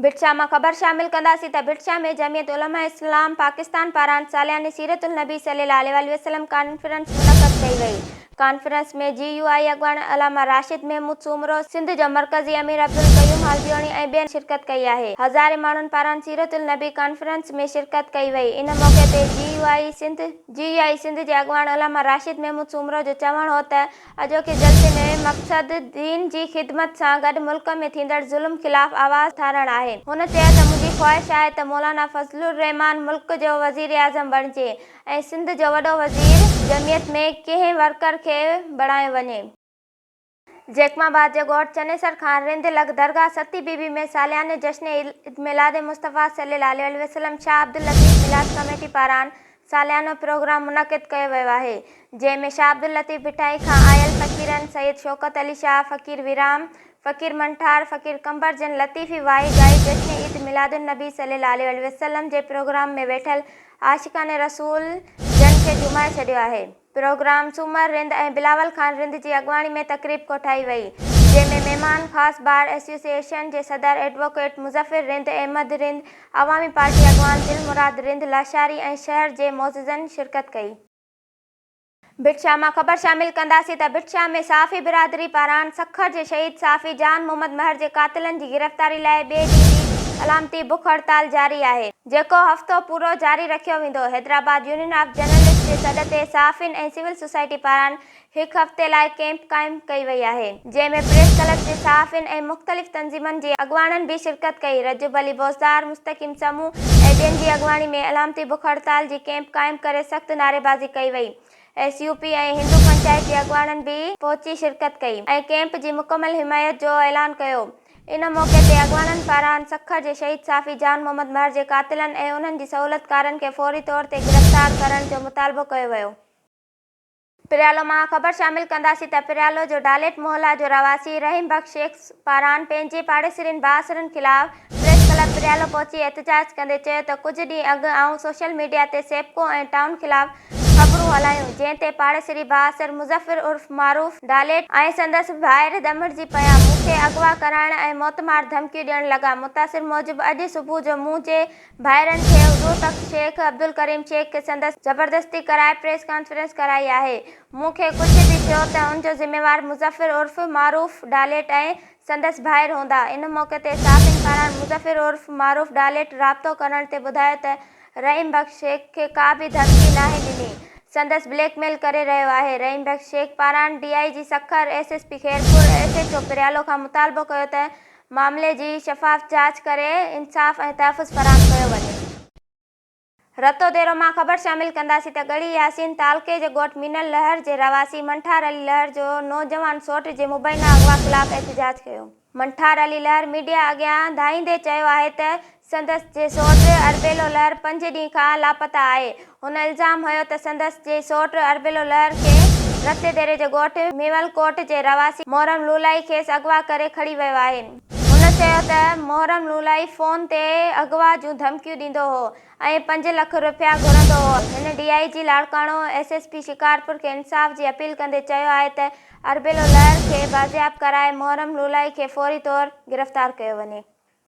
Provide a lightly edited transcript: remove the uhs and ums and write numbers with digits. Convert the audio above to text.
ڀٽشاهه مان خبر شامل ڪنداسين ته ڀٽشاهه ۾ جمعيت علماء اسلام پاڪستان پاران سالياني سيرت النبي صلي الله عليه واٰله وسلم ڪانفرنس منعقد ڪئي وئي. ڪانفرنس ۾ جي يو آء اڳواڻ علامه راشد محمود سومرو، سنڌ جو مرڪزي امير عبدالقيوم هالبيوڻي ۽ ٻين شرڪت ڪئي آهي. هزارين ماڻهن پاران سيرت النبي ڪانفرنس ۾ شرڪت ڪئي وئي. ان موقعي تي جي يو آء سنڌ جي يو آء سنڌ جي اڳواڻ علامه راشد محمود سومرو جو چوڻ هو ته اڄوڪي جلسي ۾ مقصد دين جي خدمت سان گڏ ملڪ ۾ ٿيندڙ ظلم خلاف آواز اٿارڻ آهي. هن چيو ته منهنجي خواهش آهي ته مولانا فضل الرحمان ملڪ جو وزيراعظم بڻجي ۽ سنڌ جو وڏو وزير جمعيت ۾ ڪنهن ورڪر کي بڻايو وڃي. جيڪب آباد جي ڳوٺ چنيسر کان رند لڳ درگاهه ستي بي بي ۾ سالياني جشن عيد ميلاد مصطفيٰ صلي الله عليه وسلم شاهه عبداللطيف ميلاد ڪميٽي پاران ساليانو پروگرام منعقد ڪيو ويو آهي، جنهن ۾ شاهه عبداللطيف ڀٽائي کان آيل فقيرن سيد شوڪت علي شاهه، فقير ويرام، فقير منٺار، فقير قمبر جن لطيفي وائي ڳائي جشن عيد ميلاد النبي صلي الله عليه وسلم جي پروگرام ۾ ويٺل عاشقان رسول جن کي جهومائي ڇڏيو آهي. پروگرام سومر رند ۽ بلاول خان رند جي اڳواڻي ۾ تقريب ڪوٺائي وئي، جنهن ۾ مهمان خاص بار ايسوسيئيشن جي صدر ايڊووڪيٽ مظفر رند، احمد رند، عوامي پارٽي اڳواڻ دل مراد رند لاشاري ۽ شهر جي معززن شرڪت ڪئي. ڀٽ شاهه مان خبر شامل ڪنداسين ته ڀٽ شاهه ۾ صحافي برادري پاران سکر جي شهيد صحافي جان محمد مهر جي قاتلن جي گرفتاري لاء ٻئي ڏينهن به علامتي بک هڙتال جاري آهي. جيڪو هفتو پورو جاري رکيو ويندو. حيدرآباد يونين آف جرنلسٽ جي سڏ تي صحافين ۽ سول سوسائٽي پاران هڪ هفتي لاء ڪئمپ قائم ڪئي وئي آهي، جنهن ۾ پريس ڪلب جي صحافين ۽ مختلف تنظيمن جي اڳواڻن به شرڪت ڪئي. رجب علي بوزدار، مستقيم سمون ۽ ٻين جي اڳواڻي ۾ علامتي بک هڙتال جي ڪئمپ قائم ڪري سخت نعريبازي ڪئي وئي. ايس يو پي ۽ هندو پنچائت جي اڳواڻن به پهچي شرڪت ڪئي ۽ ڪئمپ جي مڪمل حمايت جو اعلان ڪيو. ان موقعي تي اڳواڻن پاران سکر جي شهيد صحافي جان محمد مهر جي قاتلن ۽ انهن جي سهولتڪارن کي فوري طور تي گرفتار ڪرڻ جو مطالبو ڪيو ويو. پريالو مان خبر شامل ڪنداسين ته پريالو جو ڊاليٽ محلا جو رهواسي رحيم بخش شيخ پاران پنهنجي پاڙيسرين بااثرن خلاف پريس ڪلب پريالو پهچي احتجاج ڪندي چيو ته ڪجهه ڏينهن اڳ آئون سوشل ميڊيا تي سيپڪو ۽ ٽائون خلاف خبرون هلايون، جنهن تي پاڙيسري بااثر مظفر عرف معروف ڊاليٽ ۽ سندس ڀائر ڏمرجي پيا، مون کي اغوا ڪرائڻ ۽ موتمار ڌمڪيون ڏيڻ لڳا، متاثر موجب اڄ صبح جو مون جي ڀائرن کي حضور تخت شيخ عبدالڪريم شيخ کي سندس زبردستي ڪرائي پريس ڪانفرنس ڪرائي آهي، مون کي ڪجهه به ٿيو ته ان جو ذميوار مظفر عرف معروف ڊاليٽ ۽ سندس ڀائر هوندا، ان موقعي تي صحافين پاران مظفر عرف معروف ڊاليٽ رابطو ڪرڻ تي ٻڌايو ته رحيم بخش شيخ کي ڪا به ڌمڪي ناهي ڏني، سندس بليڪ ميل ڪري رهيو آهي، رحيم بخش شيخ پاران D I G Sukkur, S S P Khairpur, S H O Pryalo کان مطالبو ڪيو ته معاملي جي شفاف جاچ ڪري انصاف ۽ تحفظ فراهم ڪيو وڃي. رتوديرو مان خبر شامل ڪنداسين ته ڳڙهي ياسين تعلقي جي ڳوٺ مينل لهر جي رهواسي منٺار علي لهر جو نوجوان سوٽ جي مبينا اغوا خلاف احتجاج ڪيو. منٺار علي لهر ميڊيا اڳيان ڌائيندي چيو آهي ته سندس جي سئوٽ اربيلو لهر پنج ڏينهن کان لاپتا آهي. هن الزام هنيو ته سندس جي سئوٽ اربيلو لهر کي رتي ديري جي ڳوٺ ميول ڪوٽ جي رهواسي محرم لولائي کيس اغوا ڪري کڻي ويو آهي. هن چيو ته محرم لولائي فون تي اغوا جون ڌمڪيون ڏيندو هو ۽ پنج لک رپيا گهرندو هو. هن D I G Larkana, S S P Shikarpur کي انصاف جي اپيل ڪندي چيو آهي ته اربيلو لهر کي بازياب ڪرائي محرم لولائي کي فوري طور گرفتار ڪيو وڃي.